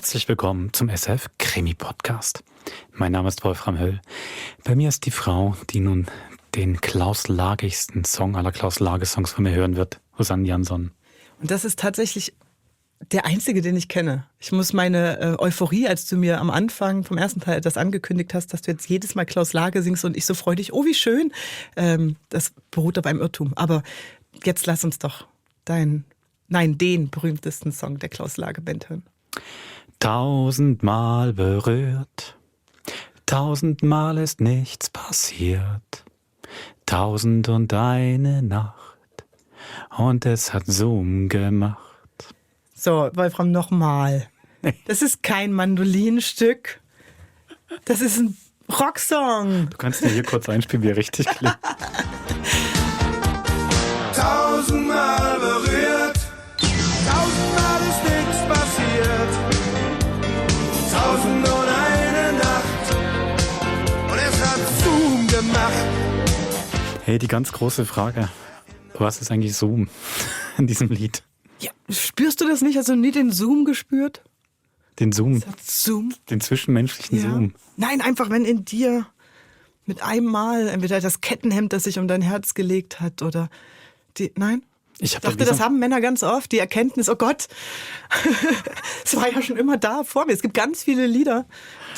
Herzlich willkommen zum SF Krimi Podcast. Mein Name ist Wolfram Höll. Bei mir ist die Frau, die nun den Klaus-Lagigsten Song aller Klaus-Lage-Songs von mir hören wird, Rosanne Jansson. Und das ist tatsächlich der einzige, den ich kenne. Ich muss meine Euphorie, als du mir am Anfang vom ersten Teil das angekündigt hast, dass du jetzt jedes Mal Klaus Lage singst und ich so freudig, oh wie schön, das beruht auf einem Irrtum. Aber jetzt lass uns doch den berühmtesten Song der Klaus Lage Band hören. 1000-mal berührt, 1000-mal ist nichts passiert, 1001 Nacht und es hat Zoom gemacht. So, Wolfram, nochmal. Das ist kein Mandolinenstück, das ist ein Rocksong. Du kannst dir hier kurz einspielen, wie er richtig klingt. 1000-mal berührt, 1000-mal ist nichts passiert, 1001 Nacht und es hat Zoom gemacht. Hey, die ganz große Frage. Was ist eigentlich Zoom in diesem Lied? Ja, spürst du das nicht? Hast du nie den Zoom gespürt? Den Zoom. Das hat Zoom? Den zwischenmenschlichen Zoom. Nein, einfach wenn in dir mit einem Mal entweder das Kettenhemd, das sich um dein Herz gelegt hat oder nein? Ich dachte, das haben Männer ganz oft, die Erkenntnis, oh Gott, es war ja schon immer da vor mir. Es gibt ganz viele Lieder,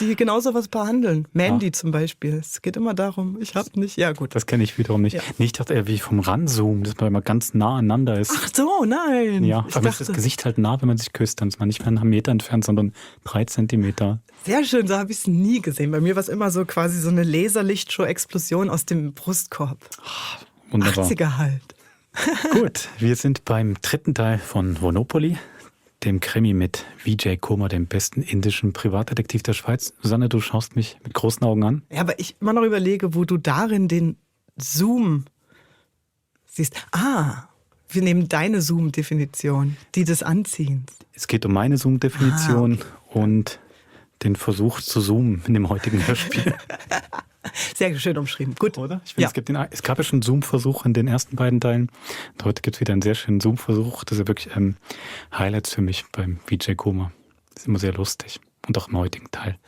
die genau so was behandeln. Mandy zum Beispiel. Es geht immer darum, ich hab nicht, ja gut. Das kenne ich wiederum nicht. Ja. Nee, ich dachte eher wie vom Ranzoomen, dass man immer ganz nah aneinander ist. Ach so, nein. Ja, aber ist das Gesicht halt nah, wenn man sich küsst, dann ist man nicht mehr einen Meter entfernt, sondern 3 Zentimeter. Sehr schön, so habe ich es nie gesehen. Bei mir war es immer so quasi so eine Laserlichtshow-Explosion aus dem Brustkorb. Wunderbar. 80er halt. Gut, wir sind beim 3. Teil von Monopoly, dem Krimi mit Vijay Kumar, dem besten indischen Privatdetektiv der Schweiz. Susanne, du schaust mich mit großen Augen an. Ja, aber ich immer noch überlege, wo du darin den Zoom siehst. Wir nehmen deine Zoom-Definition, die des Anziehens. Es geht um meine Zoom-Definition und den Versuch zu zoomen in dem heutigen Hörspiel. Sehr schön umschrieben. Gut. Oder? Ich finde, es gab ja schon Zoom-Versuch in den ersten beiden Teilen. Und heute gibt es wieder einen sehr schönen Zoom-Versuch. Das ist ja wirklich Highlights für mich beim Vijay Kumar. Das ist immer sehr lustig. Und auch im heutigen Teil.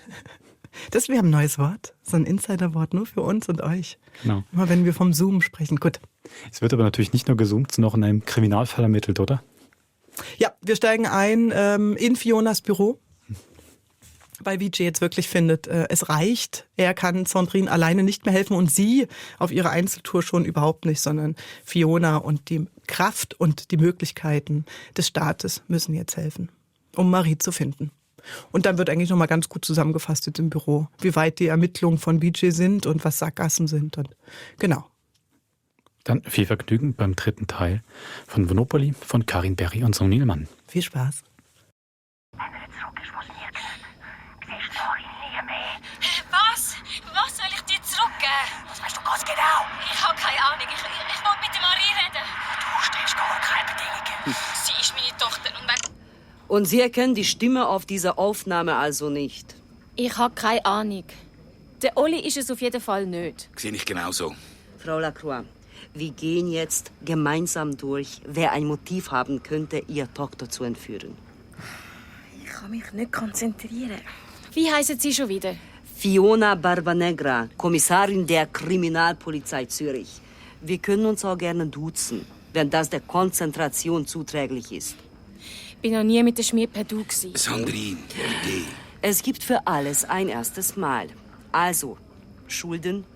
Das wäre ein neues Wort. So ein Insider-Wort nur für uns und euch. Genau. Immer wenn wir vom Zoom sprechen. Gut. Es wird aber natürlich nicht nur gezoomt, sondern auch in einem Kriminalfall ermittelt, oder? Ja, wir steigen ein in Fionas Büro. Weil Vijay jetzt wirklich findet, es reicht. Er kann Sandrine alleine nicht mehr helfen und sie auf ihrer Einzeltour schon überhaupt nicht, sondern Fiona und die Kraft und die Möglichkeiten des Staates müssen jetzt helfen, um Marie zu finden. Und dann wird eigentlich nochmal ganz gut zusammengefasst jetzt im Büro, wie weit die Ermittlungen von Vijay sind und was Sackgassen sind. Und genau. Dann viel Vergnügen beim 3. Teil von Monopoly von Karin Berry und Sonny Nilmann. Viel Spaß. Was soll ich dir zurückgeben? Was weißt du ganz genau? Ich habe keine Ahnung. Ich wollte mit der Marie reden. Du stellst gar keine Bedingungen. Sie ist meine Tochter und wenn... Und Sie erkennen die Stimme auf dieser Aufnahme also nicht? Ich habe keine Ahnung. Der Oli ist es auf jeden Fall nicht. Sehe ich genauso. Frau Lacroix, wir gehen jetzt gemeinsam durch, wer ein Motiv haben könnte, Ihre Tochter zu entführen. Ich kann mich nicht konzentrieren. Wie heißen Sie schon wieder? Fiona Barbanegra, Kommissarin der Kriminalpolizei Zürich. Wir können uns auch gerne duzen, wenn das der Konzentration zuträglich ist. Ich bin noch nie mit der Schmied per Du gewesen. Sandrine, geh. Es gibt für alles ein erstes Mal. Also, Schulden,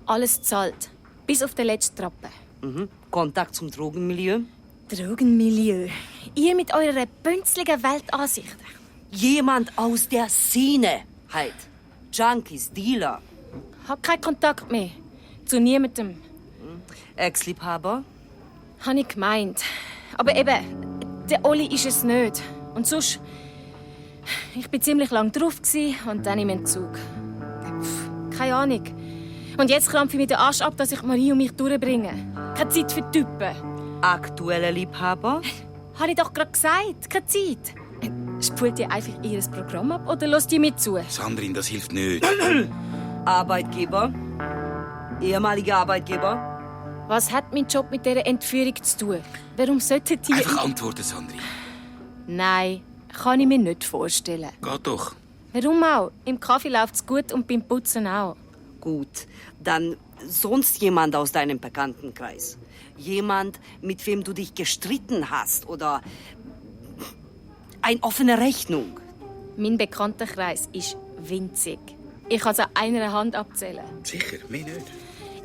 Alles zahlt. Bis auf den letzten Trappe. Kontakt zum Drogenmilieu, Drogenmilieu. Ihr mit eurer bünzligen Weltansicht. jemand aus der Szene halt. Junkies, Dealer, Hab keinen Kontakt mehr. Zu niemandem. Ex-Liebhaber. Habe ich gemeint. Aber eben, der Oli ist es nicht. Und sonst... Ich bin ziemlich lang drauf und dann im Entzug. Keine Ahnung. Und jetzt krampfe ich mir den Arsch ab, dass ich Marie und mich durchbringe. Keine Zeit für Typen. Aktuelle Liebhaber. Habe ich doch gerade gesagt. Keine Zeit. Spult ihr einfach ihr Programm ab oder lasst ihr mit zu? Sandrine, das hilft nicht. Arbeitgeber. Ehemaliger Arbeitgeber. Was hat mein Job mit dieser Entführung zu tun? Warum sollten die... Einfach antworten, Sandrine. Nein, kann ich mir nicht vorstellen. Geht doch. Warum auch? Im Kaffee läuft's gut und beim Putzen auch. Gut, dann sonst jemand aus deinem Bekanntenkreis. Jemand, mit wem du dich gestritten hast oder eine offene Rechnung. Mein Bekanntenkreis ist winzig. Ich kann es an einer Hand abzählen. Sicher, mehr nicht.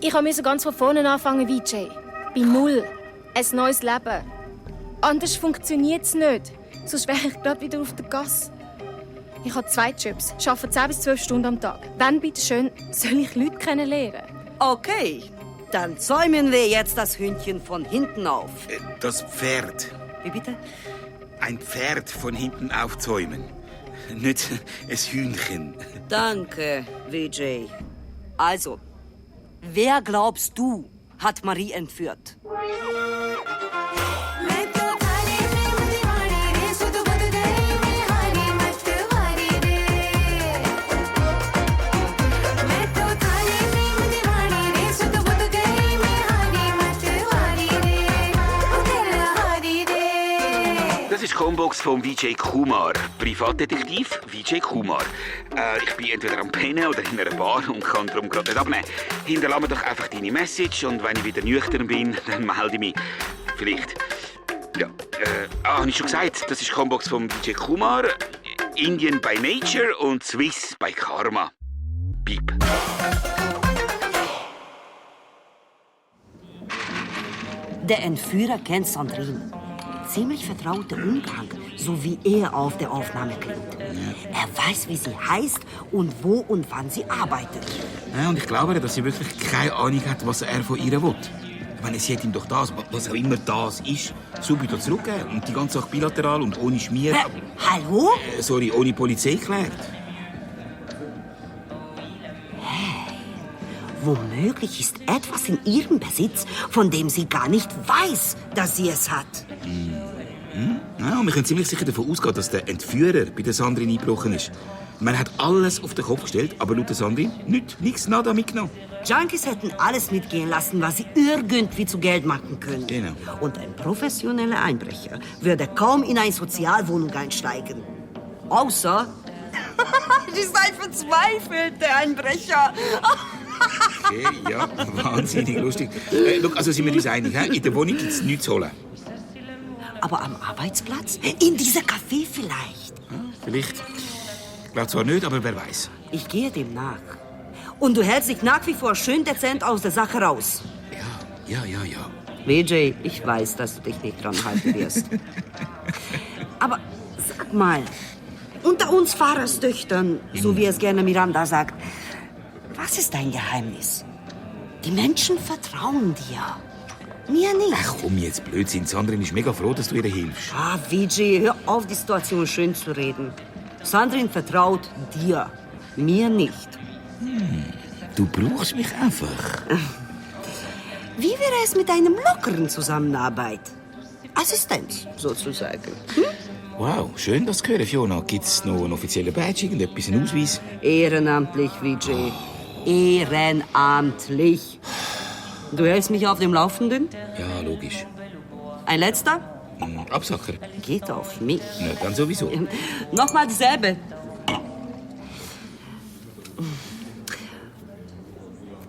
Ich musste ganz von vorne anfangen, VJ. Bei Null. Ein neues Leben. Anders funktioniert es nicht. Sonst wäre ich gerade wieder auf der Gasse. Ich habe 2 Jobs, arbeite 10 bis 12 Stunden am Tag. Wenn, bitte schön, soll ich Leute kennenlernen? Okay, dann zäumen wir jetzt das Hündchen von hinten auf. Das Pferd. Wie bitte? Ein Pferd von hinten aufzäumen. Nicht ein Hühnchen. Danke, VJ. Also, wer glaubst du, hat Marie entführt? Das ist die Combox von Vijay Kumar. Privatdetektiv Vijay Kumar. Ich bin entweder am Pennen oder in einer Bar und kann darum gerade nicht abnehmen. Hinterlass mir doch einfach deine Message und wenn ich wieder nüchtern bin, dann melde ich mich. Vielleicht. Ja, habe ich schon gesagt, das ist die Combox von Vijay Kumar. Indian by Nature und Swiss by Karma. Piep. Der Entführer kennt Sandrine. Ziemlich vertrauter Umgang, so wie er auf der Aufnahme klingt. Er weiß, wie sie heißt und wo und wann sie arbeitet. Ja, und ich glaube, dass sie wirklich keine Ahnung hat, was er von ihr will. Ich meine, sie hat ihm doch das, was auch immer das ist, subito zurückgegeben. Und die ganze Sache bilateral und ohne Schmier. Hallo? Sorry, ohne Polizei geklärt. Womöglich ist etwas in ihrem Besitz, von dem sie gar nicht weiß, dass sie es hat. Ja, und wir können ziemlich sicher davon ausgehen, dass der Entführer bei der Sandrine eingebrochen ist. Man hat alles auf den Kopf gestellt, aber laut der Sandrine nichts nada mitgenommen. Junkies hätten alles mitgehen lassen, was sie irgendwie zu Geld machen können. Genau. Und ein professioneller Einbrecher würde kaum in eine Sozialwohnung einsteigen. Außer... Sie seid verzweifelt, der Einbrecher. Okay, ja, wahnsinnig lustig. Look, also sind wir uns einig, he? In der Wohnung gibt es nichts zu holen. Aber am Arbeitsplatz? In dieser Café vielleicht? Ja, vielleicht. Ich glaube zwar nicht, aber wer weiß. Ich gehe dem nach. Und du hältst dich nach wie vor schön dezent aus der Sache raus. Ja. VJ, ich weiß, dass du dich nicht dran halten wirst. Aber sag mal, unter uns Pfarrerstöchtern, so wie es gerne Miranda sagt, was ist dein Geheimnis? Die Menschen vertrauen dir. Mir nicht. Ach komm, jetzt Blödsinn. Sandrine ist mega froh, dass du ihr hilfst. Ah, VJ, hör auf, die Situation schön zu reden. Sandrine vertraut dir, mir nicht. Du brauchst mich einfach. Wie wäre es mit einem lockeren Zusammenarbeit? Assistenz, sozusagen. Wow, schön, das zu hören, Fiona. Gibt's noch einen offiziellen Badge, irgendetwas, einen Ausweis? Ehrenamtlich, VJ. Ehrenamtlich. Du hältst mich auf dem Laufenden? Ja, logisch. Ein letzter? Absacker? Geht auf mich. Na, dann sowieso. Nochmal dieselbe.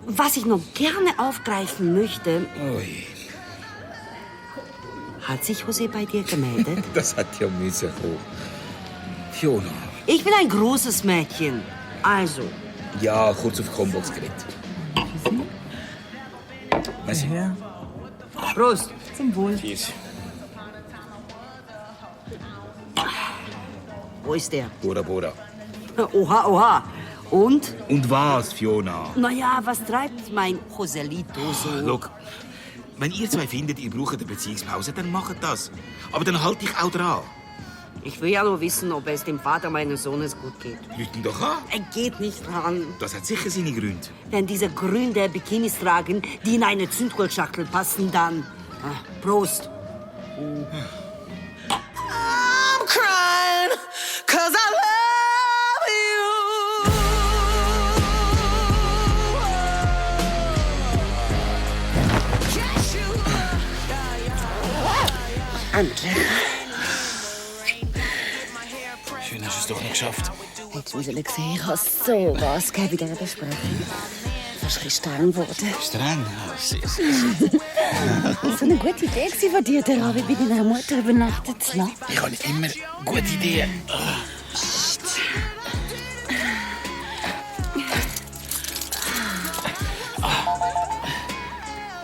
Was ich noch gerne aufgreifen möchte, Ui, hat sich José bei dir gemeldet? das hat ja müssen kommen. Fiona. Ich bin ein großes Mädchen. Also, Ja, kurz auf Combox geredet. Merci. Ja, Prost. zum Wohl. Cheers. Wo ist der? Bora, Bora. Oha, oha. Und? Und was, Fiona? Naja, was treibt mein Joselito so? Look, wenn ihr zwei findet, ihr braucht eine Beziehungspause, dann macht das. Aber dann halt dich auch dran. Ich will ja nur wissen, ob es dem Vater meines Sohnes gut geht. Rüst ihn doch an. Er geht nicht ran. Das hat sicher seine Gründe. Wenn diese Gründe Bikinis tragen, die in eine Zündholzschachtel passen, dann... Prost. I'm crying 'cause I love you. Yes, you are. Endlich. geschafft. Hättest du sehen, ich habe so was bei dieser Besprechung. Fast ein bisschen streng geworden. Streng? Ja, sehr, sehr, sehr. So eine gute Idee von dir, der Abend bei deiner Mutter übernachtet zu lassen. Ich habe nicht immer gute Ideen.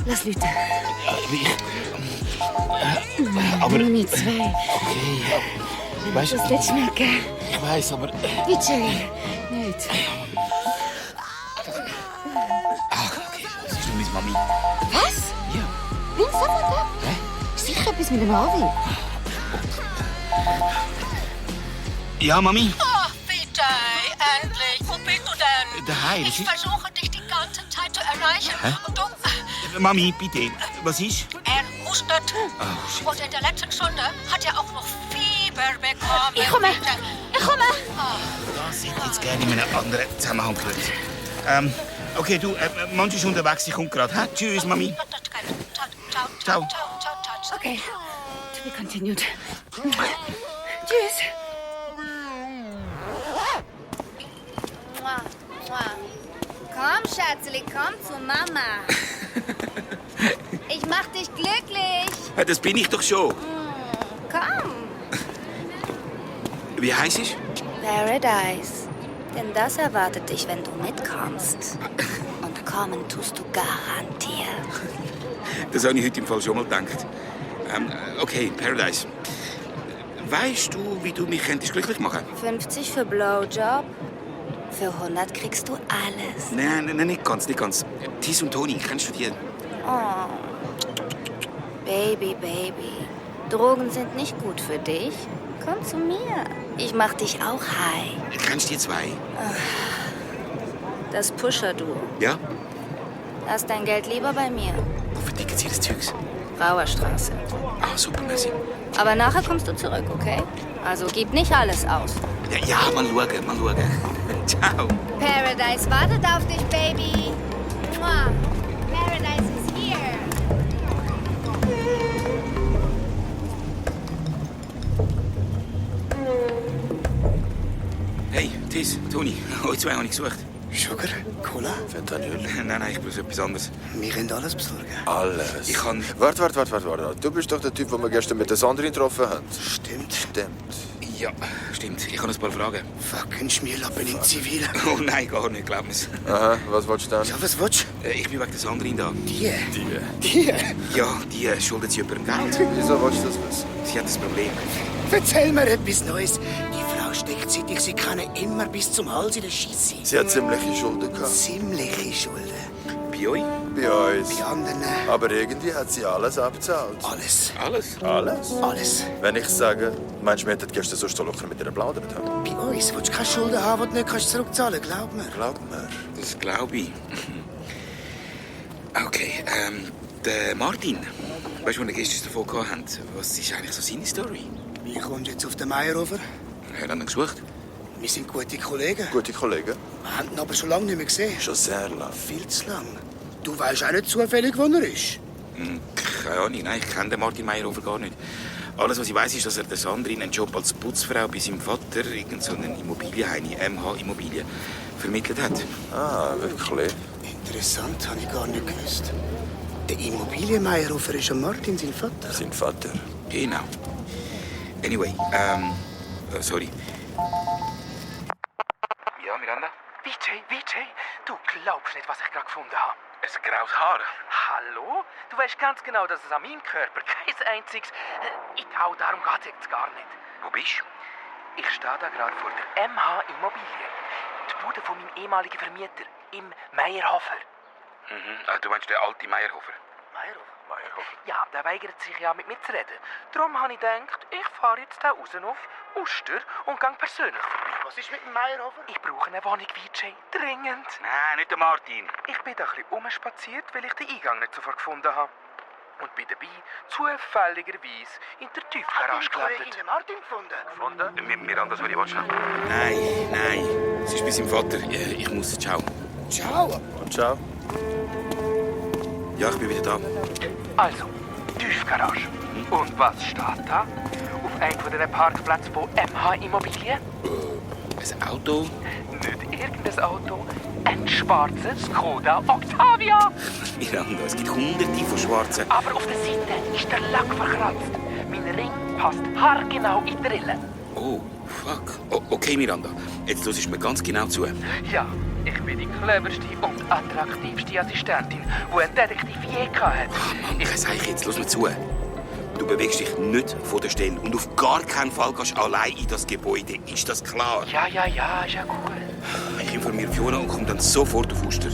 Lass Leute. Aber... Meine zwei. Okay. Weißt du... Das nicht schmecken. Ich weiss, aber... Bitte. Nicht. Ach, okay. Das ist nur meine Mami. Was? Ja. Nimm sofort ab. Sicher etwas mit dem Harvey. Ja, Mami? Ach, bitte, endlich. Wo bist du denn? Daheim. Ich versuche, dich die ganze Zeit zu erreichen. Und du, Mami, bitte. Was ist? er hustet. Oh, shit. Und in der letzten Stunde hat er auch noch Fieber bekommen. Ich komme. Ich komme. Das hätte ich jetzt gerne in einem anderen Zusammenhang gehört. Okay, du, Mann ist unterwegs, ich komme gerade. Tschüss, Mami. Ciao. Okay. To be continued. Tschüss. Komm, Schatzeli, komm zu Mama. Ich mach dich glücklich. Ja, das bin ich doch schon. Komm. Wie heißt es? Paradise. Denn das erwartet dich, wenn du mitkommst. Und kommen tust du garantiert. Das habe ich heute im Fall schon mal gedacht. Okay, Paradise. Weißt du, wie du mich könntest glücklich machen? 50 für Blowjob. Für 100 kriegst du alles. Nein, nicht ganz, nicht ganz. Tis und Toni, kennst du die? Oh. Baby. Drogen sind nicht gut für dich. Komm zu mir. Ich mach dich auch high. Kennst du die zwei? Das Pusher-Duo. Ja? Lass dein Geld lieber bei mir. Wo verdicken sie das Zeugs? Brauerstraße. Ah, super, merci. Aber nachher kommst du zurück, okay? Also gib nicht alles aus. Ja, mal schauen. Ciao. Paradise wartet auf dich, Baby. Mua. Paradise is here. Hey, Tis, Toni, euch zwei habe ich gesucht. Sugar, Cola, Fentanyl? Nein, ich brauche etwas anderes. wir können alles besorgen. Alles? Ich kann... Warte. Du bist doch der Typ, den wir gestern mit der Sandrine getroffen haben. Stimmt. Ja, stimmt. Ich habe ein paar Fragen. Fucking Schmierlappen im Zivil. Oh nein, gar nicht, glaub mir's. Aha, was willst du dann? Ja, was willst Ich bin wegen der Sandrine da. Die? Ja, die schuldet sie jemandem Geld. Wieso willst du das wissen? Sie hat ein Problem. Erzähl mir etwas Neues. Die Frau steckt seit ich sie kenne immer bis zum Hals in der Scheisse. Sie hat ziemliche Schulden gehabt. Ziemliche Schulden. Bei euch? Bei uns. Bei anderen. Aber irgendwie hat sie alles abgezahlt. Alles. Alles? Alles. Wenn ich sage, meinst du, wir hätten gestern so locker mit ihr plaudert haben? Bei uns willst du keine Schulden haben, die du nicht kannst zurückzahlen kannst. Glaub mir. Glaub mir. Das glaube ich. Okay, der Martin. Weißt du, was wir gestern davon gehabt haben? Was ist eigentlich so seine Story? Wie kommst du jetzt auf den Meierhofer? Wir haben ihn gesucht. Wir sind gute Kollegen. Gute Kollegen. Wir haben ihn aber schon lange nicht mehr gesehen. Schon sehr lang. Viel zu lang. Du weißt auch nicht zufällig, wo er ist. Keine Ahnung, nein, ich kenne den Martin Meyerhofer gar nicht. Alles, was ich weiss, ist, dass er der Sandrine einen Job als Putzfrau bei seinem Vater, irgendeine Immobilienheini, MH Immobilien, vermittelt hat. Ah, wirklich? Interessant, habe ich gar nicht gewusst. Der Immobilienmeierhofer ist schon Martin, sein Vater. Sein Vater. Genau. Anyway, sorry. Ja, Miranda? VJ, du glaubst nicht, was ich gerade gefunden habe. Ein graues Haar. Hallo? Du weißt ganz genau, dass es an meinem Körper kein einziges... darum geht es jetzt gar nicht. Wo bist du? Ich stehe da gerade vor der MH Immobilien. Die Bude von meinem ehemaligen Vermieter, im Meierhofer. Du meinst den alten Meyerhofer? Meierhofer? Ja, der weigert sich ja mit mir zu reden. Darum habe ich gedacht, ich fahre jetzt da raus auf Uster und gehe persönlich vorbei. Was ist mit dem Meierhofer? Ich brauche eine Wohnung, VJ. Dringend. Nein, nicht der Martin. Ich bin da ein bisschen umspaziert, weil ich den Eingang nicht sofort gefunden habe. Und bin dabei zufälligerweise in der Tiefgarage gelandet. Martin gefunden? Miranda, sorry, warte schnell. Nein. Es ist bei seinem Vater. Ich muss. Ciao. Ciao. Und ciao. Ja, ich bin wieder da. Also, Tiefgarage. Und was steht da? Auf einem von diesen Parkplätzen von MH Immobilien? Ein Auto? Nicht irgendein Auto, ein schwarzer Skoda Octavia. Miranda, es gibt hunderte von Schwarzen. Aber auf der Seite ist der Lack verkratzt. Mein Ring passt haargenau in die Rille. Oh, fuck. Okay, Miranda, jetzt hörst du mir ganz genau zu. Ja, ich bin die cleverste und attraktivste Assistentin, die ein Detektiv je hatte. Ich sage jetzt, hör mir zu. Du bewegst dich nicht von der Stelle und auf gar keinen Fall gehst du allein in das Gebäude. Ist das klar? Ja, ist ja gut. Ich informiere Fiona und komme dann sofort auf Uster.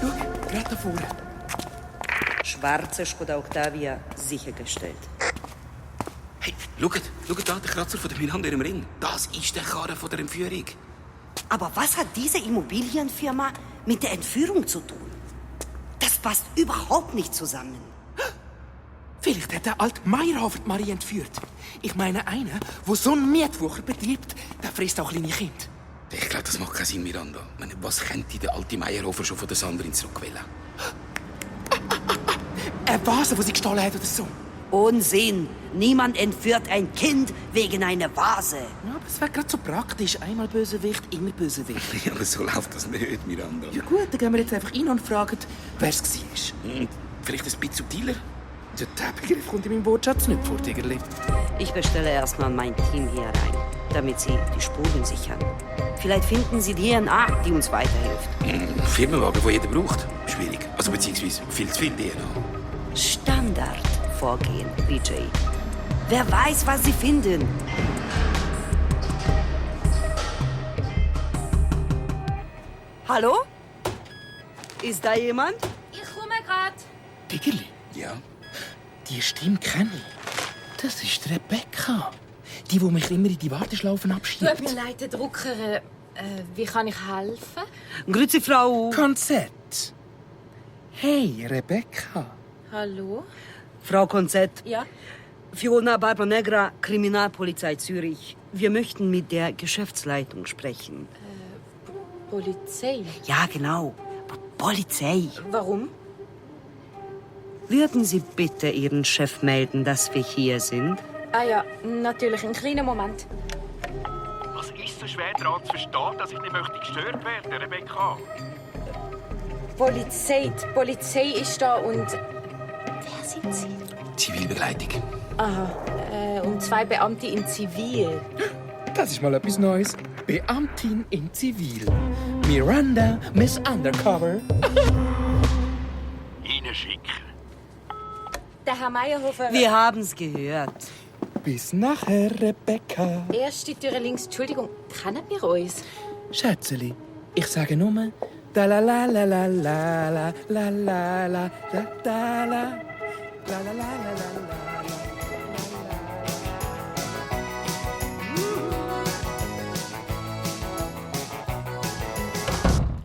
Schau, gerade da vorne. Schwarze Skoda Octavia sichergestellt. Hey, schaut da, der Kratzer von der Miranda im Ring. Das ist der Karren von der Entführung. Aber was hat diese Immobilienfirma mit der Entführung zu tun? Das passt überhaupt nicht zusammen. Vielleicht hat der alte Meyerhofer die Marie entführt. Ich meine, einer, der so einen Mietwucher betreibt, der frisst auch kleine Kinder. Ich glaube, das macht keinen Sinn, Miranda. Ich meine, was könnte der alte Meyerhofer schon von der Sandrine zurückwählen? Eine Vase, die sie gestohlen hat oder so. Unsinn! Niemand entführt ein Kind wegen einer Vase. Ja, aber es wäre gerade so praktisch. Einmal Bösewicht, immer Bösewicht. Ja, aber so läuft das nicht, Miranda. Ja gut, dann gehen wir jetzt einfach rein und fragen, wer es war. Vielleicht ein bisschen subtiler? Der Begriff kommt in meinem Wortschatz nicht vor, Tigerli. Ich bestelle erstmal mein Team hier rein, damit sie die Spuren sichern. Vielleicht finden sie DNA, die uns weiterhilft. Firmenwagen, den jeder braucht. Schwierig. Also beziehungsweise viel zu viel DNA. Standardvorgehen, VJ. Wer weiß, was sie finden. Hallo? Ist da jemand? Ich komme grad. Tigerli? Ja? Die Stimme kenne ich. Das ist Rebecca. Die mich immer in die Warteschlaufen abschiebt. Tut mir leid, der Drucker. Wie kann ich helfen? Grüezi, Frau. Konzett. Hey, Rebecca. Hallo? Frau Konzett. Ja? Fiona Barbonegra, Kriminalpolizei Zürich. Wir möchten mit der Geschäftsleitung sprechen. Polizei? Ja, genau. Polizei. Warum? Würden Sie bitte Ihren Chef melden, dass wir hier sind? Ah ja, natürlich. Einen kleinen Moment. Was ist so schwer daran zu verstehen, dass ich nicht möchte gestört werden, Rebecca? Polizei. Die Polizei ist da und... Wer sind Sie? Zivilbegleitung. Aha. Und 2 Beamte in Zivil. Das ist mal etwas Neues. Beamtin in Zivil. Miranda, Miss Undercover. Reinschicken. Der Herr Meyerhofer... Wir haben's gehört. Bis nachher, Rebecca. Erste Tür links. Entschuldigung, kennen wir uns? Schätzeli, ich sage nur... Da la la la la la la la la la da da la la la la la.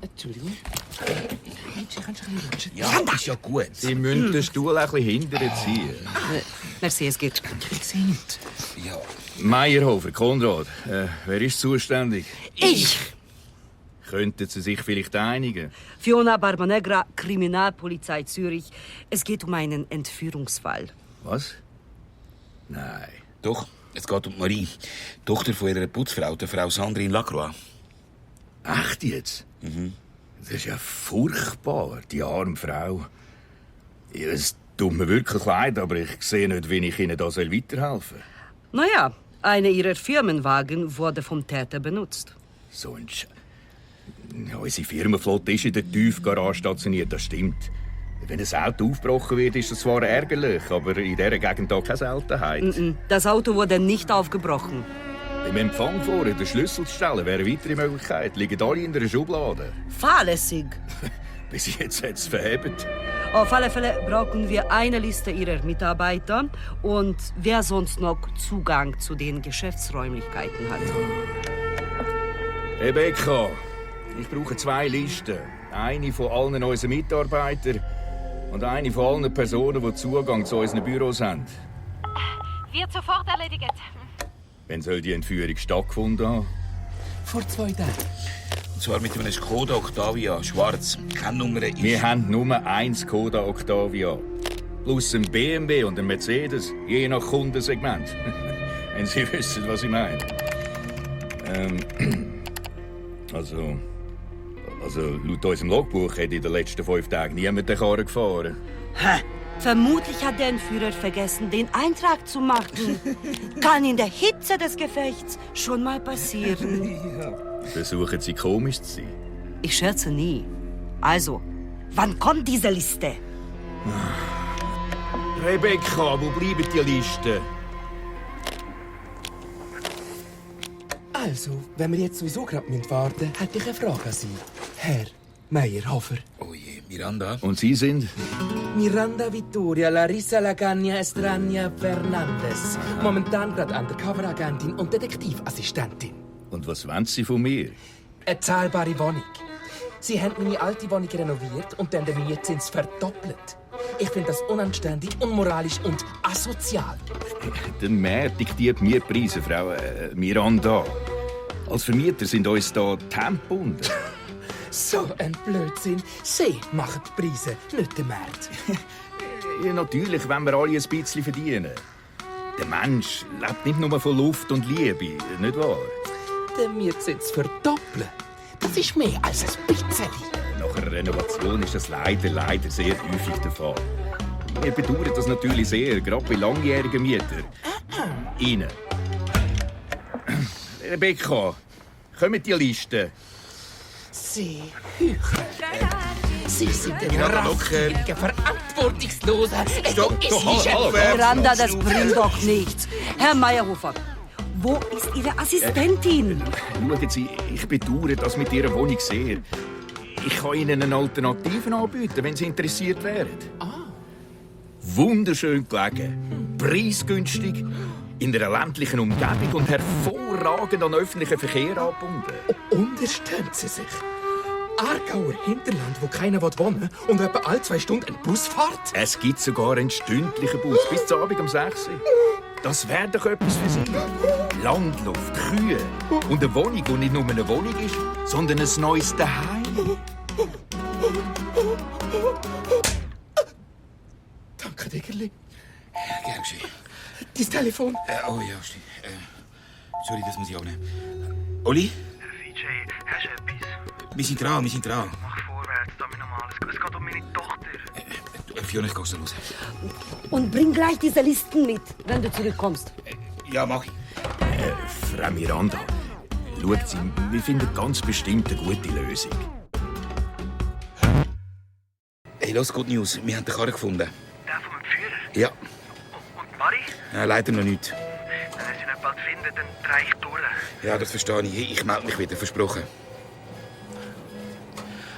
Entschuldigung. Ja, ist ja gut. Sie müssen den Stuhl ein bisschen hinterher ziehen. Merci, es geht. Ich sehe nicht. Ja. Meyerhofer, Konrad, wer ist zuständig? Ich! Könnten Sie sich vielleicht einigen? Fiona Barbonegra, Kriminalpolizei Zürich. Es geht um einen Entführungsfall. Was? Nein. Doch, es geht um Marie, Tochter von ihrer Putzfrau, der Frau Sandrine Lacroix. Echt jetzt? Das ist ja furchtbar, die arme Frau. Ja, es tut mir wirklich leid, aber ich sehe nicht, wie ich Ihnen da weiterhelfen soll. Naja, einer ihrer Firmenwagen wurde vom Täter benutzt. So ein Ja, unsere Firmenflotte ist in der Tiefgarage stationiert, das stimmt. Wenn ein Auto aufgebrochen wird, ist das zwar ärgerlich, aber in dieser Gegend auch keine Seltenheit. Das Auto wurde nicht aufgebrochen. Im Empfang vorne den Schlüssel zu stellen, wäre eine weitere Möglichkeit. Liegen alle in einer Schublade. Fahrlässig. Bis jetzt hat es verhebt. Auf alle Fälle brauchen wir eine Liste ihrer Mitarbeiter und wer sonst noch Zugang zu den Geschäftsräumlichkeiten hat. Rebecca, ich brauche 2 Listen. Eine von allen unseren Mitarbeitern und eine von allen Personen, die Zugang zu unseren Büros haben. Wird sofort erledigt. Wann soll die Entführung stattgefunden haben? Vor 2 Tagen. Und zwar mit einem Skoda Octavia, schwarz, keine Nummer. Wir haben nur ein Skoda Octavia. Plus ein BMW und ein Mercedes, je nach Kundensegment. Wenn Sie wissen, was ich meine. Also, laut unserem Logbuch hat in den letzten 5 Tagen niemand den Karren gefahren. Hä? Vermutlich hat der Entführer vergessen, den Eintrag zu machen. Kann in der Hitze des Gefechts schon mal passieren. Versuchen Sie komisch zu sein. Ich scherze nie. Also, wann kommt diese Liste? Rebecca, wo bleiben die Listen? Also, wenn wir jetzt sowieso gerade warten müssen, hätte ich eine Frage an Sie. Herr Meyerhofer. Oh je, Miranda. Und Sie sind? Miranda Vittoria Larissa Lagagna Estrania Fernandez. Momentan gerade Undercover-Agentin und Detektivassistentin. Und was wollen Sie von mir? Eine zahlbare Wohnung. Sie haben meine alte Wohnung renoviert und dann den Mietzins verdoppelt. Ich finde das unanständig, unmoralisch und asozial. Der Markt diktiert Mietpreise, Frau Miranda. Als Vermieter sind uns da die Hände gebunden. So ein Blödsinn. Sie machen die Preise, nicht der Markt. Ja, natürlich, wenn wir alle ein bisschen verdienen. Der Mensch lebt nicht nur von Luft und Liebe, nicht wahr? Der Mietzins verdoppeln, das ist mehr als ein bisschen. Nach einer Renovation ist das leider sehr häufig der Fall. Wir bedauern das natürlich sehr, gerade bei langjährigen Mietern. Ihnen. Rebecca, kommen die Listen? Sie heucheln. Sie sind ein Miranda, raffinierter, verantwortungsloser, egoistischer... Miranda, das bringt doch nichts. Herr Meyerhofer, wo ist Ihre Assistentin? Schauen Sie, ich bedauere das mit Ihrer Wohnung sehr. Ich kann Ihnen eine Alternative anbieten, wenn Sie interessiert wären. Wunderschön gelegen, preisgünstig, in einer ländlichen Umgebung und hervorragend an öffentlichen Verkehr angebunden. Unterstellen Sie sich. Aargauer Hinterland, wo keiner wohnen will und etwa alle 2 Stunden ein Bus fährt? Es gibt sogar einen stündlichen Bus bis zum Abend um 6 Uhr. Das wäre doch etwas für Sie. Landluft, Kühe und eine Wohnung, die nicht nur eine Wohnung ist, sondern ein neues Daheim. Danke, Diggerli. Gern geschehen. Dein Telefon. Oh ja, stimmt. Sorry, das muss ich abnehmen. Oli? VJ, hast du etwas? Wir sind dran. Mach vorwärts, damit normal. Es geht um meine Tochter. Fiona, ich gehe los. Und bring gleich diese Listen mit, wenn du zurückkommst. Ja, mach ich. Frau Miranda, schauen Sie, wir finden ganz bestimmt eine gute Lösung. Hey, los, Good News. Wir haben den Karren gefunden. Der vom Entführer? Ja. Und Marie? Leider noch nicht. Wenn ich sie nicht bald finde, dann drehe ich durch. Ja, das verstehe ich. Hey, ich melde mich wieder, versprochen.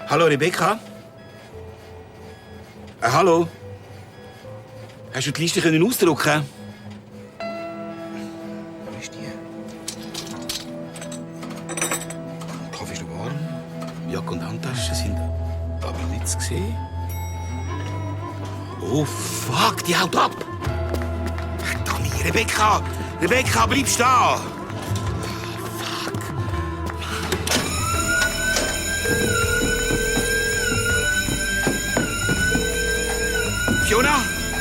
Hallo, Rebecca? Hallo? Hast du die Liste ausdrucken? Wo ist die? Kaffee ist noch warm. Jacke und Handtaschen sind aber nicht zu sehen. Oh, fuck, die haut ab! Verdammt, Rebecca! Rebecca, bleibst da! Fiona?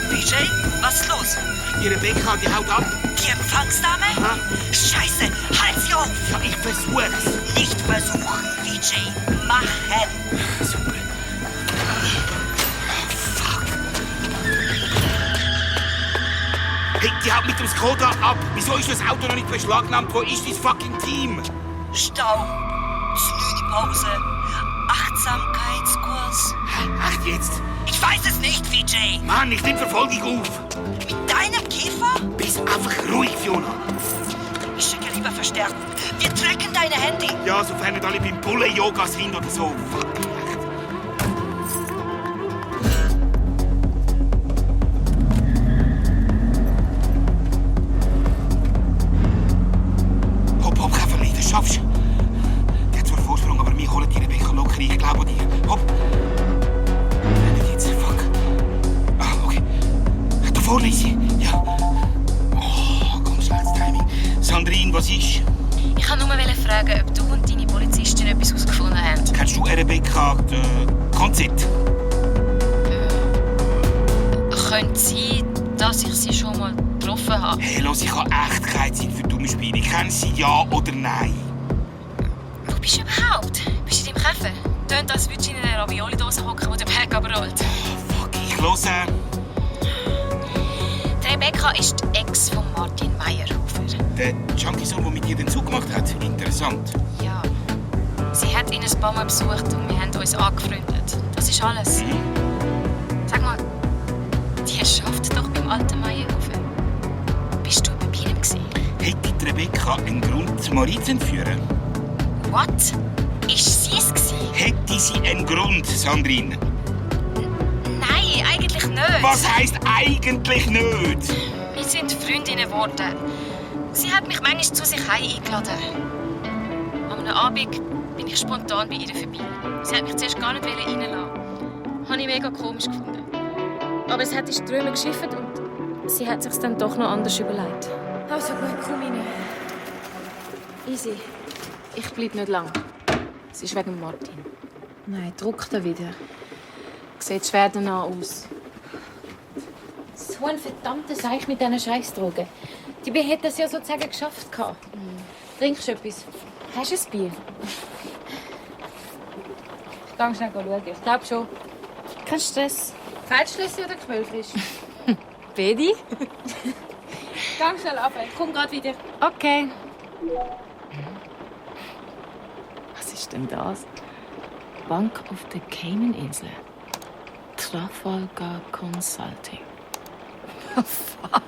VJ, was ist los? Die Rebecca, die haut ab. Die Empfangsdame? Aha. Scheiße, halt sie auf! Ja, ich versuch's. Nicht versuchen, VJ, machen! Super. Fuck. Hey, die haut mit dem Skoda ab. Wieso ist das Auto noch nicht beschlagnahmt? Wo ist das fucking Team? Stau, Pause, Achtsamkeitskurs. Echt jetzt? Ich weiß es nicht, VJ. Mann, ich nehm Verfolgung auf. Mit deinem Kiefer? Bist einfach ruhig, Fiona. Ich schicke lieber Verstärkung. Wir tracken deine Handy. Ja, sofern nicht alle beim Bulle-Yoga sind oder so. Fuck. Hopp, Käferli, das schaffst du. Die hat zwar Vorsprung, aber wir holen die Rebecca locker. Ich glaube an dir. Hopp. Nicht jetzt, fuck. Ah, okay. Da vorne ist sie. Ja. Oh, ganz schlechtes Timing. Sandrine, was ist? Ich wollte nur fragen, ob du und deine Polizistin etwas herausgefunden habt. Kennst du Rebecca Konzett? Könnte sein, dass ich sie schon mal getroffen habe. Hey, los, ich habe echt keine Zeit für dumme Spiele. Kennst du sie, ja oder nein? Wo bist du überhaupt? Bist du in deinem Käfer? Tönt, als würdest du in einer Ravioli-Dose hocken, die der Berg aber rollt. Fuck, ich höre. Die Rebecca ist die Ex von Martin Meyerhofer. Der Junkie-Sohn, der mit dir den Zug gemacht hat. Interessant. Ja. Sie hat ihn ein paar Mal besucht und wir haben uns angefreundet. Das ist alles. Sag mal, die arbeitet doch beim alten Meyerhofer. Bist du bei ihm gewesen? Hätte die Rebecca einen Grund, Marie zu entführen? What? Ist sie es gewesen? Hätte sie einen Grund, Sandrine? Nein, eigentlich nicht. Was heisst eigentlich nicht? Wir sind Freundinnen geworden. Sie hat mich manchmal zu sich heim eingeladen. An einem Abend bin ich spontan bei ihr vorbei. Sie hat mich zuerst gar nicht reinlassen. Habe ich mega komisch gefunden. Aber es hat in Strömen geschifft und sie hat es sich dann doch noch anders überlegt. Also gut, komm rein. Easy. Ich bleib nicht lang. Es ist wegen Martin. Nein, druck da wieder. Sieht schwer danach aus. So ein verdammter Seich mit diesen Scheissdrogen. Die B hat das ja sozusagen geschafft. Trinkst du etwas? Hast du ein Bier? Ich gehe schnell schauen. Ich glaube schon. Kein Stress. Feldschlüssel oder Quellfrisch? Bedi? Geh schnell runter. Ich komm grad wieder. Okay. Was ist denn das? Bank of the Cayman-Inseln. Trafalgar Consulting. Oh, fuck.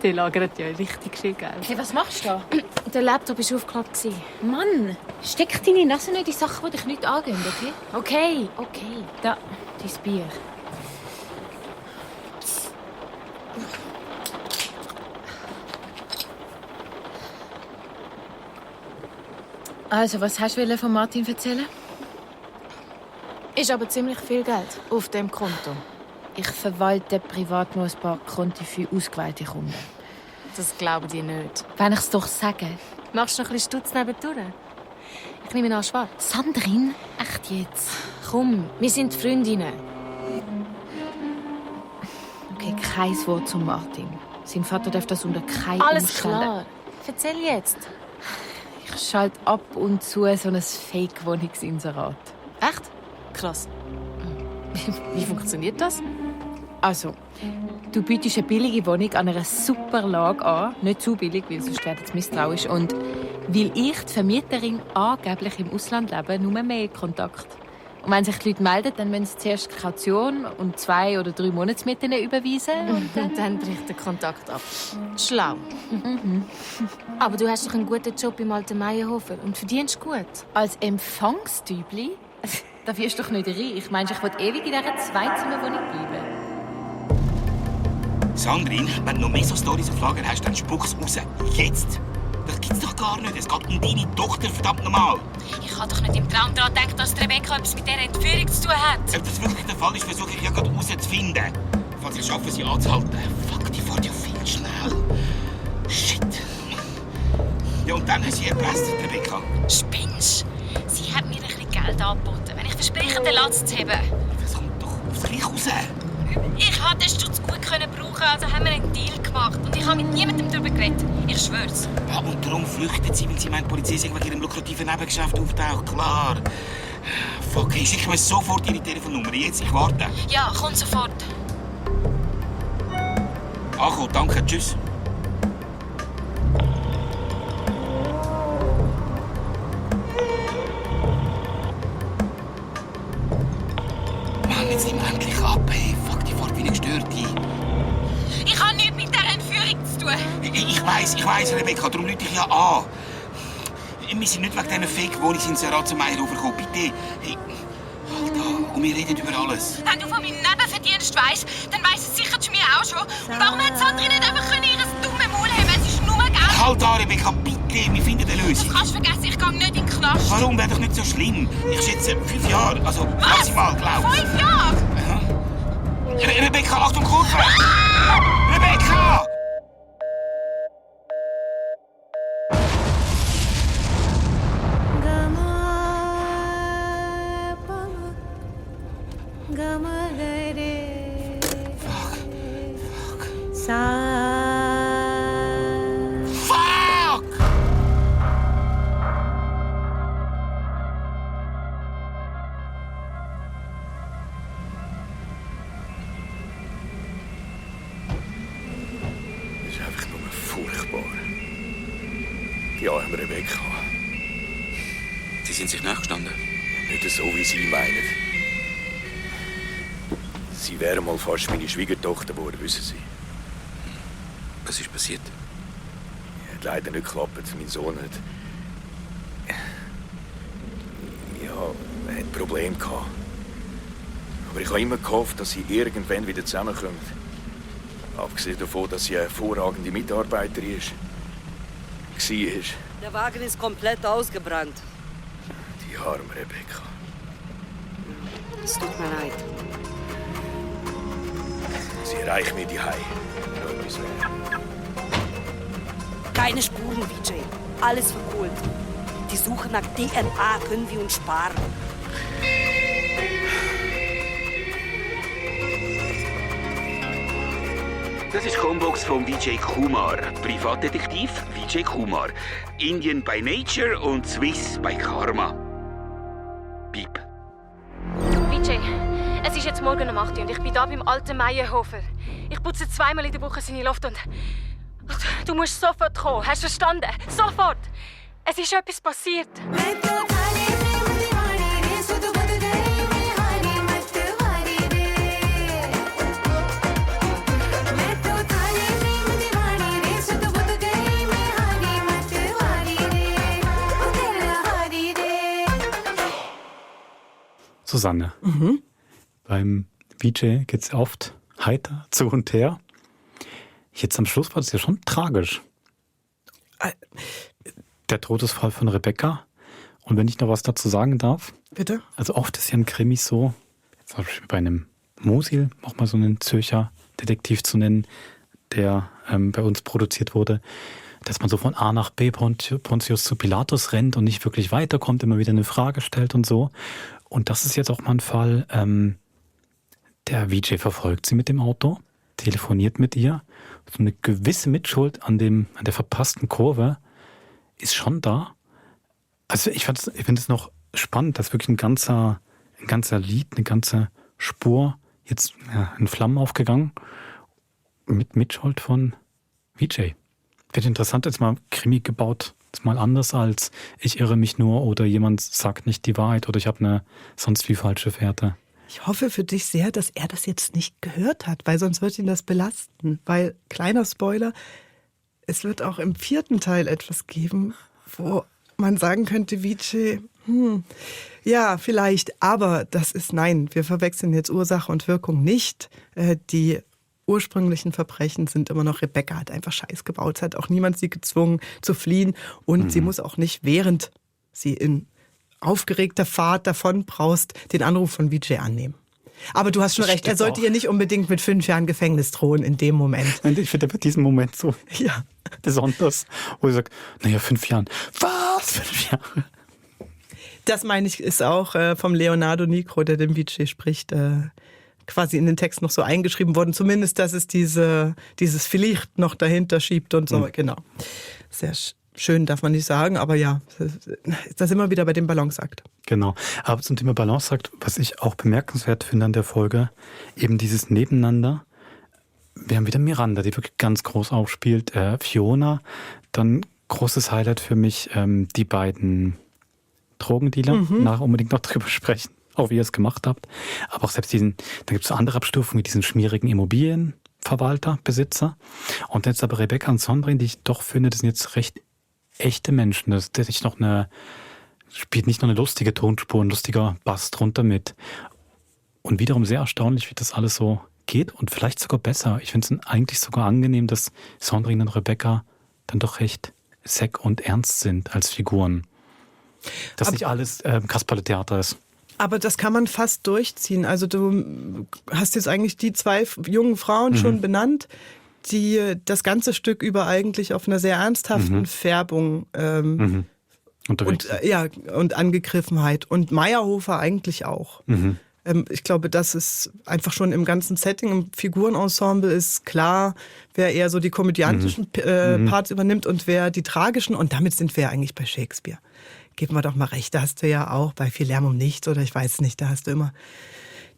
Der lagert ja richtig schön Geld. Hey, was machst du da? Der Laptop war aufgeklappt. Mann, steck deine Nase nicht in Sachen, die dich nicht angehen, okay? Okay. Da, dein Bier. Also, was hast du von Martin erzählen? Ist aber ziemlich viel Geld auf dem Konto. Ich verwalte privat nur ein paar Konten für ausgewählte Kunden. Das glauben die nicht. Wenn ich es doch sage. Machst du noch ein bisschen Stutz nebendurch? Ich nehme an, schwarz. Sandrine? Echt jetzt? Komm, wir sind Freundinnen. Okay, kein Wort zum Martin. Sein Vater darf das unter keinen Alles Umständen. klar. Erzähl jetzt. Ich schalte ab und zu so ein Fake-Wohnungsinserat. Echt? Krass. Wie funktioniert das? Also, du bietest eine billige Wohnung an einer super Lage an. Nicht zu billig, weil sonst werden sie misstrauisch. Und weil ich, die Vermieterin, angeblich im Ausland lebe, nur mehr Kontakt. Und wenn sich die Leute melden, dann müssen sie zuerst Kaution und 2 oder 3 Monatsmieten überweisen. Und dann bricht der Kontakt ab. Schlau. Aber du hast doch einen guten Job im alten Meyerhofer und verdienst gut. Als Empfangstübli? Da wirst du doch nicht reich. Meinst du, ich will ewig in dieser Zweizimmerwohnung bleiben? Sandrine, wenn du noch mehr so Storys auf Lager hast, dann spuck's raus. Jetzt! Das gibt's doch gar nicht. Es geht um deine Tochter, verdammt normal. Ich habe doch nicht im Traum daran gedacht, dass Rebecca etwas mit dieser Entführung zu tun hat. Ob das wirklich der Fall ist, versuche ich ja gerade herauszufinden. Falls ich schaffe, sie anzuhalten. Fuck, die fährt ja viel schnell. Shit. Ja, und dann hat sie erpresst, Rebecca. Spinnst? Sie hat mir ein bisschen Geld angeboten, wenn ich verspreche, den Latz zu heben. Das kommt doch aufs Gleiche raus. Ich konnte den Stutz gut brauchen, also haben wir einen Deal gemacht. Und ich habe mit niemandem darüber geredet. Ich schwör's. Ja, und darum flüchtet sie, weil sie meint, die Polizei sei wegen ihrem lukrativen Nebengeschäft auftaucht. Klar. Fuck, hey, schick mir sofort ihre Telefonnummer. Jetzt, ich warte. Ja, komm sofort. Anko, danke, tschüss. Mann, jetzt nimm endlich ab, hey. Fuck, die fährt wie eine Gestörte. Ich habe nichts mit dieser Entführung zu tun. Ich weiss, Rebecca, darum rufe ich ja an. Wir sind nicht wegen diesen Fake-Wohnungsinserat zum Meyerhofer gekommen, bitte. Hey, Alter, und wir reden über alles. Wenn du von meinem Nebenverdienst weisst, dann weiss es sicher zu mir auch schon. Und warum hat Sandrine nicht einfach ihr dummes Maul haben? Es ist nur Geld. Halt an, Rebecca, bitte, wir finden eine Lösung. Das kannst du vergessen, ich gehe nicht in den Knast. Warum? Wäre doch nicht so schlimm. Ich schätze 5 Jahre, also maximal, glaub ich. 5 Jahre? Rebecca, Achtung, Kurve! Rebecca! Fuck! Das ist einfach nur furchtbar. Die arme Rebecca. Sie sind sich nachgestanden? Nicht so, wie Sie meinen. Sie wäre mal fast meine Schwiegertochter geworden, wissen Sie. Was ist passiert? Hat leider nicht geklappt. Mein Sohn hat... Ja, er hat Probleme gehabt. Aber ich habe immer gehofft, dass sie irgendwann wieder zusammenkommen. Abgesehen davon, dass sie eine hervorragende Mitarbeiterin ist. War. Der Wagen ist komplett ausgebrannt. Die arme Rebecca. Es tut mir leid. Sie erreicht mir die Hause. Noch etwas wäre. Keine Spuren, VJ. Alles verkohlt. Die Suche nach DNA können wir uns sparen. Das ist die Combox von Vijay Kumar. Privatdetektiv Vijay Kumar. Indian by Nature und Swiss by Karma. Piep. Vijay, es ist jetzt morgen um 8 Uhr und ich bin da beim alten Meyerhofer. Ich putze 2-mal in der Woche seine Luft und... Du musst sofort kommen, hast du verstanden? Sofort! Es ist etwas passiert. Susanne, beim Vijay geht es oft heiter zu und her. Jetzt am Schluss war das ja schon tragisch. Der Todesfall von Rebecca. Und wenn ich noch was dazu sagen darf. Bitte? Also oft ist ja ein Krimi so, jetzt zum Beispiel bei einem Musil, auch mal so einen Zürcher Detektiv zu nennen, der bei uns produziert wurde, dass man so von A nach B, Pontius zu Pilatus rennt und nicht wirklich weiterkommt, immer wieder eine Frage stellt und so. Und das ist jetzt auch mal ein Fall, der Vijay verfolgt sie mit dem Auto, telefoniert mit ihr. So eine gewisse Mitschuld an der verpassten Kurve ist schon da. Also ich finde es noch spannend, dass wirklich ein ganzer Lied, eine ganze Spur jetzt in Flammen aufgegangen mit Mitschuld von Vijay. Wird interessant, jetzt mal Krimi gebaut, jetzt mal anders als ich irre mich nur oder jemand sagt nicht die Wahrheit oder ich habe eine sonst wie falsche Fährte. Ich hoffe für dich sehr, dass er das jetzt nicht gehört hat, weil sonst wird ihn das belasten. Weil, kleiner Spoiler, es wird auch im 4. Teil etwas geben, wo man sagen könnte, Vijay, ja, vielleicht, aber das ist, nein, wir verwechseln jetzt Ursache und Wirkung nicht. Die ursprünglichen Verbrechen sind immer noch, Rebecca hat einfach Scheiß gebaut, es hat auch niemand sie gezwungen zu fliehen und sie muss auch nicht, während sie in aufgeregter Fahrt davon braust, den Anruf von Vijay annehmen. Aber du hast schon recht, er sollte ihr nicht unbedingt mit 5 Jahren Gefängnis drohen in dem Moment. Ich finde bei diesem Moment so besonders, wo ich sage, naja, 5 Jahren. Was? 5 Jahre? Das meine ich, ist auch vom Leonardo Nicro, der den Vijay spricht, quasi in den Text noch so eingeschrieben worden. Zumindest, dass es dieses Vielleicht noch dahinter schiebt und so. Genau. Sehr schön, darf man nicht sagen, aber ja, das immer wieder bei dem Balanceakt. Genau. Aber zum Thema Balanceakt, was ich auch bemerkenswert finde an der Folge, eben dieses Nebeneinander. Wir haben wieder Miranda, die wirklich ganz groß aufspielt. Fiona, dann großes Highlight für mich, die beiden Drogendealer. Nachher unbedingt noch drüber sprechen, auch wie ihr es gemacht habt. Aber auch selbst da gibt es so andere Abstufungen wie diesen schmierigen Immobilienverwalter, Besitzer. Und jetzt aber Rebecca und Sondrin, die ich doch finde, das sind jetzt recht echte Menschen. Das ist spielt nicht nur eine lustige Tonspur, ein lustiger Bass drunter mit. Und wiederum sehr erstaunlich, wie das alles so geht und vielleicht sogar besser. Ich finde es eigentlich sogar angenehm, dass Sondrin und Rebecca dann doch recht seck und ernst sind als Figuren. Dass nicht alles Kasperle-Theater ist. Aber das kann man fast durchziehen. Also du hast jetzt eigentlich die 2 jungen Frauen schon benannt, die das ganze Stück über eigentlich auf einer sehr ernsthaften Färbung unterwegs und Angegriffenheit. Und Meyerhofer eigentlich auch. Ich glaube, das ist einfach schon im ganzen Setting, im Figurenensemble ist klar, wer eher so die komödiantischen Parts übernimmt und wer die tragischen. Und damit sind wir eigentlich bei Shakespeare. Geben wir doch mal recht, da hast du ja auch bei Viel Lärm um nichts oder ich weiß nicht, da hast du immer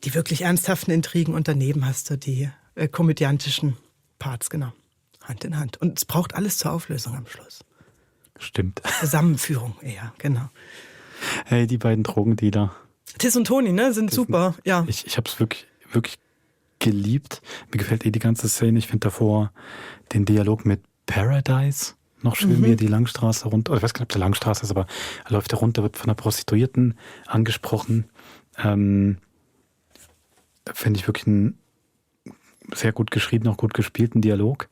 die wirklich ernsthaften Intrigen und daneben hast du die komödiantischen Parts, genau. Hand in Hand. Und es braucht alles zur Auflösung am Schluss. Stimmt. Zusammenführung, eher, genau. Hey, die beiden Drogendealer. Tiss und Toni, ne, sind super, ja. Ich habe es wirklich, wirklich geliebt. Mir gefällt die ganze Szene. Ich finde davor den Dialog mit Paradise noch schön, wie er die Langstraße runter, ich weiß gar nicht, ob der Langstraße ist, aber er läuft da runter, wird von einer Prostituierten angesprochen. Finde ich wirklich einen sehr gut geschrieben, auch gut gespielten Dialog.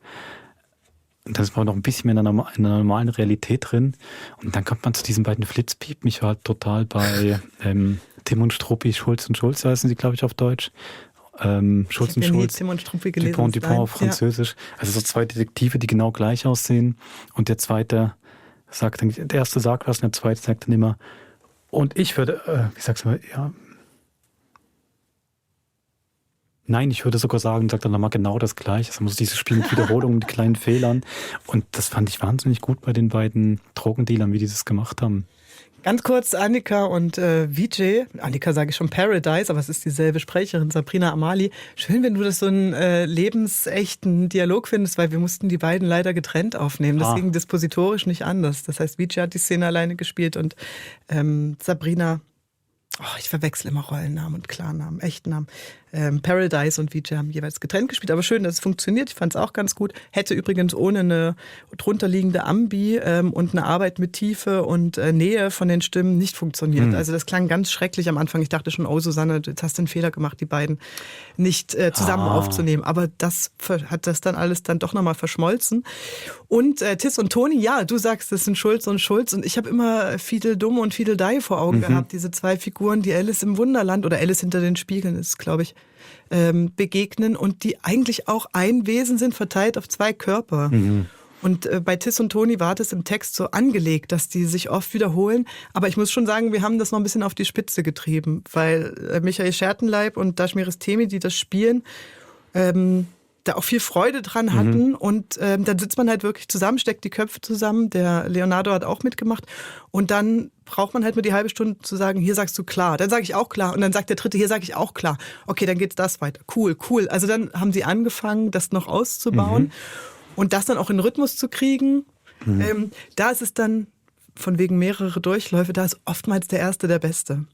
Und dann ist man noch ein bisschen mehr in einer normalen Realität drin. Und dann kommt man zu diesen beiden Flitzpiepen. Ich war halt total bei Tim und Struppi, Schulz und Schulz heißen sie, glaube ich, auf Deutsch. Schulz und Schulz, Tim und Struppi gelesen. Dupont und Dupont auf Französisch. Ja. Also so zwei Detektive, die genau gleich aussehen. Und der zweite sagt dann, der erste sagt was und der zweite sagt dann immer, und ich würde, wie sagst du mal, ja, nein, ich würde sogar sagen, sagt dann nochmal genau das Gleiche. Also muss dieses Spiel mit Wiederholungen, mit kleinen Fehlern. Und das fand ich wahnsinnig gut bei den beiden Drogendealern, wie die das gemacht haben. Ganz kurz, Annika und Vijay. Annika sage ich schon Paradise, aber es ist dieselbe Sprecherin, Sabrina Amali. Schön, wenn du das so einen lebensechten Dialog findest, weil wir mussten die beiden leider getrennt aufnehmen. Das ging dispositorisch nicht anders. Das heißt, Vijay hat die Szene alleine gespielt und Sabrina, ich verwechsel immer Rollennamen und Klarnamen, Echtnamen. Paradise und Vijay haben jeweils getrennt gespielt, aber schön, dass es funktioniert. Ich fand es auch ganz gut. Hätte übrigens ohne eine drunterliegende Ambi und eine Arbeit mit Tiefe und Nähe von den Stimmen nicht funktioniert. Also das klang ganz schrecklich am Anfang. Ich dachte schon, Susanne, jetzt hast du einen Fehler gemacht, die beiden nicht zusammen aufzunehmen. Aber das hat das dann alles dann doch nochmal verschmolzen. Und Tiss und Toni, ja, du sagst, das sind Schulz und Schulz. Und ich habe immer Fiedel Dumm und Fiedel Dai vor Augen gehabt. Diese zwei Figuren, die Alice im Wunderland oder Alice hinter den Spiegeln ist, glaube ich, begegnen und die eigentlich auch ein Wesen sind, verteilt auf zwei Körper. Und bei Tiss und Toni war das im Text so angelegt, dass die sich oft wiederholen. Aber ich muss schon sagen, wir haben das noch ein bisschen auf die Spitze getrieben, weil Michael Schertenleib und Dashmiris Temi, die das spielen, da auch viel Freude dran hatten und dann sitzt man halt wirklich zusammen, steckt die Köpfe zusammen, der Leonardo hat auch mitgemacht und dann braucht man halt nur die halbe Stunde zu sagen, hier sagst du klar, dann sage ich auch klar und dann sagt der Dritte, hier sage ich auch klar, okay, dann geht's das weiter, cool, also dann haben sie angefangen, das noch auszubauen und das dann auch in Rhythmus zu kriegen, da ist es dann von wegen mehrere Durchläufe, da ist oftmals der Erste der Beste.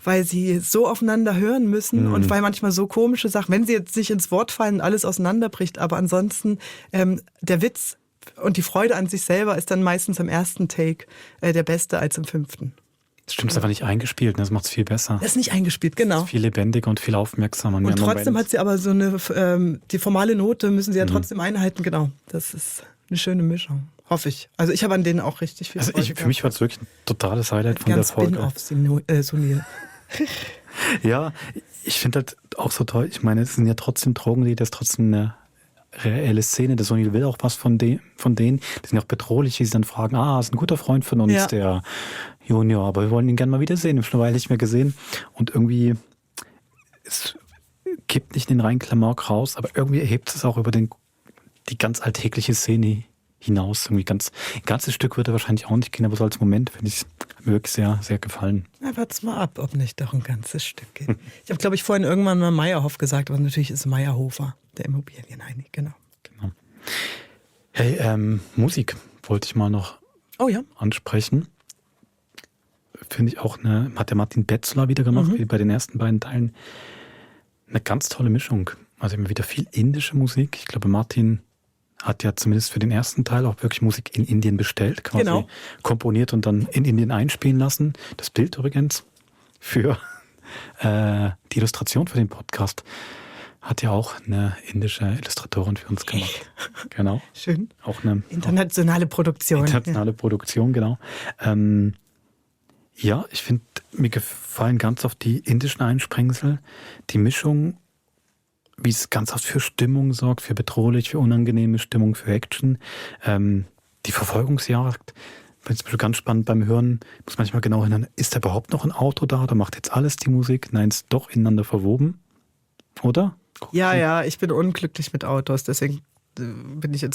Weil sie so aufeinander hören müssen und weil manchmal so komische Sachen, wenn sie jetzt nicht ins Wort fallen und alles auseinanderbricht, aber ansonsten der Witz und die Freude an sich selber ist dann meistens im ersten Take der Beste als im fünften. Das stimmt, ist einfach nicht eingespielt, das macht es viel besser. Das ist nicht eingespielt, genau. Viel lebendiger und viel aufmerksamer. Und trotzdem hat sie aber so eine, die formale Note müssen sie ja trotzdem einhalten, genau. Das ist eine schöne Mischung. Hoffe ich. Also ich habe an denen auch richtig viel Freude gehabt. Für mich war es wirklich ein totales Highlight von der Folge. Spin-off, Sunil. Ja, ich finde halt auch so toll. Ich meine, es sind ja trotzdem Drogendealer, das ist trotzdem eine reelle Szene. Der Sunil will auch was von denen. Die sind auch bedrohlich, die sie dann fragen, ist ein guter Freund von uns, der Junior, aber wir wollen ihn gerne mal wiedersehen. Wir haben schon eine Weile nicht mehr gesehen. Und irgendwie, es kippt nicht in den reinen Klamauk raus, aber irgendwie erhebt es auch über die ganz alltägliche Szene hinaus. Irgendwie ein ganzes Stück wird er wahrscheinlich auch nicht gehen, aber so als Moment finde ich es mir wirklich sehr, sehr gefallen. Na, wart's mal ab, ob nicht doch ein ganzes Stück geht. Ich habe, glaube ich, vorhin irgendwann mal Meyerhoff gesagt, aber natürlich ist Meyerhofer der Immobilienheini, genau. Hey, Musik wollte ich mal noch ansprechen. Finde ich auch hat der Martin Betzler wieder gemacht, wie bei den ersten beiden Teilen. Eine ganz tolle Mischung. Also immer wieder viel indische Musik. Ich glaube, Martin hat ja zumindest für den ersten Teil auch wirklich Musik in Indien bestellt, quasi komponiert und dann in Indien einspielen lassen. Das Bild übrigens für die Illustration für den Podcast hat ja auch eine indische Illustratorin für uns gemacht. Genau. Schön. Auch eine internationale Produktion. Internationale Produktion, genau. Ja, ich finde, mir gefallen ganz oft die indischen Einsprengsel, die Mischung, wie es ganz oft für Stimmung sorgt, für bedrohlich, für unangenehme Stimmung, für Action. Die Verfolgungsjagd Bin zum Beispiel ganz spannend beim Hören, muss manchmal genau hinhören, ist da überhaupt noch ein Auto da oder macht jetzt alles die Musik? Nein, ist doch ineinander verwoben, oder? Ja, ich bin unglücklich mit Autos, deswegen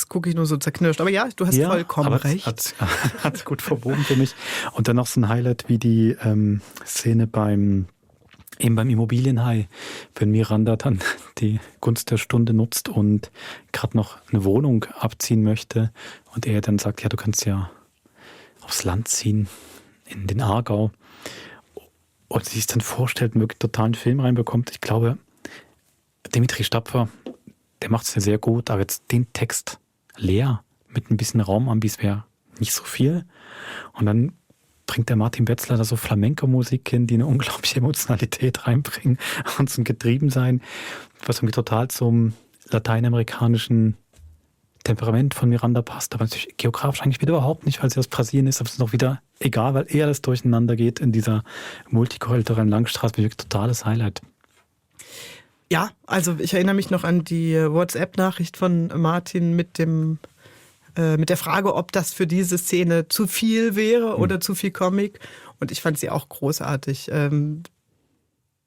gucke ich nur so zerknirscht. Aber ja, du hast vollkommen recht. Hat gut verwoben für mich. Und dann noch so ein Highlight wie die Szene beim Immobilienhai, wenn Miranda dann die Gunst der Stunde nutzt und gerade noch eine Wohnung abziehen möchte und er dann sagt, ja, du kannst ja aufs Land ziehen, in den Aargau. Und sie es dann vorstellt und wirklich totalen Film reinbekommt. Ich glaube, Dimitri Stapfer, der macht es ja sehr gut, aber jetzt den Text leer mit ein bisschen Raumambis wäre nicht so viel. Und dann bringt der Martin Betzler da so Flamenco-Musik hin, die eine unglaubliche Emotionalität reinbringen und so ein Getriebensein, was irgendwie total zum lateinamerikanischen Temperament von Miranda passt, aber natürlich geografisch eigentlich wieder überhaupt nicht, weil sie aus Brasilien ist, aber es ist noch wieder egal, weil eher das durcheinander geht in dieser multikulturellen Langstraße, wirklich totales Highlight. Ja, also ich erinnere mich noch an die WhatsApp-Nachricht von Martin mit der Frage, ob das für diese Szene zu viel wäre oder zu viel Comic. Und ich fand sie auch großartig.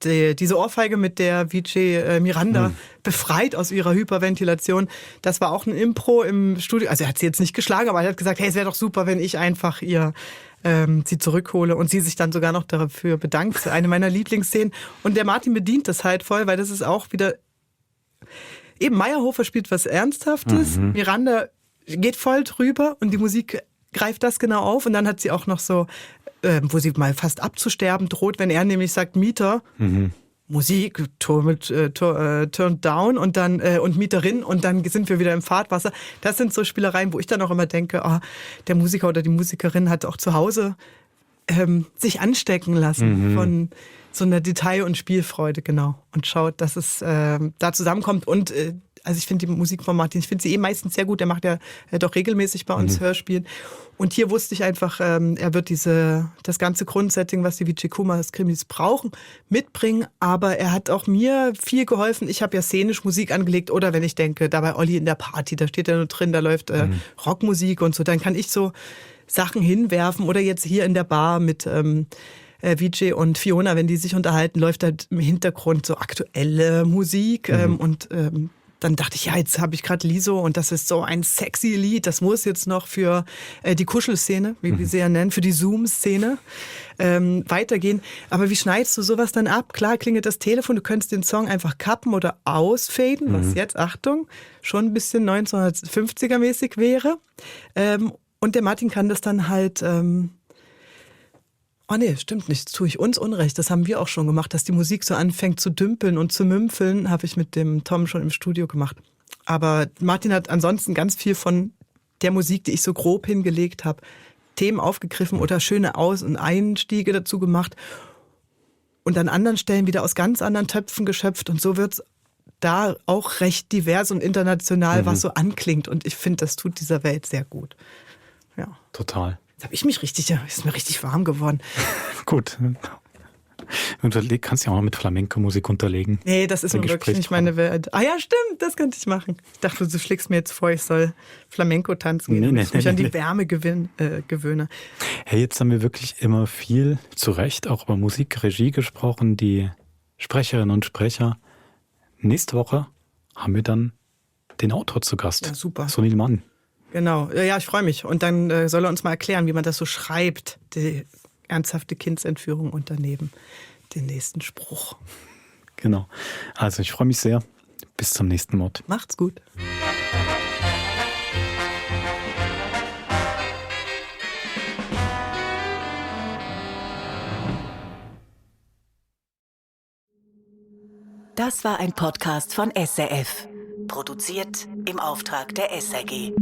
Diese Ohrfeige, mit der Vijay Miranda befreit aus ihrer Hyperventilation, das war auch ein Impro im Studio. Also er hat sie jetzt nicht geschlagen, aber er hat gesagt, hey, es wäre doch super, wenn ich einfach sie zurückhole und sie sich dann sogar noch dafür bedankt. Eine meiner Lieblingsszenen. Und der Martin bedient das halt voll, weil das ist auch wieder eben Meyerhofer spielt was Ernsthaftes, Miranda geht voll drüber und die Musik greift das genau auf und dann hat sie auch noch so, wo sie mal fast abzusterben droht, wenn er nämlich sagt, Mieter, Musik, turned down und dann und Mieterin und dann sind wir wieder im Fahrtwasser. Das sind so Spielereien, wo ich dann auch immer denke, der Musiker oder die Musikerin hat auch zu Hause sich anstecken lassen von so einer Detail- und Spielfreude, genau. Und schaut, dass es da zusammenkommt und also ich finde die Musik von Martin, ich finde sie meistens sehr gut. Er macht ja doch regelmäßig bei uns Hörspielen. Und hier wusste ich einfach, er wird das ganze Grundsetting, was die Vijay Kumars Krimis brauchen, mitbringen. Aber er hat auch mir viel geholfen. Ich habe ja szenisch Musik angelegt. Oder wenn ich denke, da bei Olli in der Party, da steht ja nur drin, da läuft Rockmusik und so. Dann kann ich so Sachen hinwerfen. Oder jetzt hier in der Bar mit Vijay und Fiona, wenn die sich unterhalten, läuft da im Hintergrund so aktuelle Musik. Dann dachte ich, ja, jetzt habe ich gerade Liso und das ist so ein sexy Lied, das muss jetzt noch für die Kuschelszene, wie wir sie ja nennen, für die Zoom-Szene weitergehen. Aber wie schneidest du sowas dann ab? Klar klingelt das Telefon, du könntest den Song einfach kappen oder ausfaden, was jetzt, Achtung, schon ein bisschen 1950er-mäßig wäre. Und der Martin kann das dann halt... Oh nee, stimmt nicht. Das tue ich uns Unrecht. Das haben wir auch schon gemacht, dass die Musik so anfängt zu dümpeln und zu mümpfeln, habe ich mit dem Tom schon im Studio gemacht. Aber Martin hat ansonsten ganz viel von der Musik, die ich so grob hingelegt habe, Themen aufgegriffen oder schöne Aus- und Einstiege dazu gemacht und an anderen Stellen wieder aus ganz anderen Töpfen geschöpft. Und so wird's da auch recht divers und international, was so anklingt. Und ich finde, das tut dieser Welt sehr gut. Ja. Total. Jetzt habe ich mich ist mir richtig warm geworden. Gut. Und kannst ja auch mal mit Flamenco-Musik unterlegen. Nee, das ist nun wirklich nicht meine Welt. Ah ja, stimmt, das könnte ich machen. Ich dachte, du schlägst mir jetzt vor, ich soll Flamenco tanzen gehen, damit ich mich an die Wärme gewöhne. Hey, jetzt haben wir wirklich immer viel, zu Recht, auch über Musikregie gesprochen, die Sprecherinnen und Sprecher. Nächste Woche haben wir dann den Autor zu Gast. Ja, super. Sunil Mann. Genau, ja, ich freue mich. Und dann soll er uns mal erklären, wie man das so schreibt, die ernsthafte Kindsentführung und daneben den nächsten Spruch. Genau. Also ich freue mich sehr. Bis zum nächsten Mod. Macht's gut. Das war ein Podcast von SRF. Produziert im Auftrag der SRG.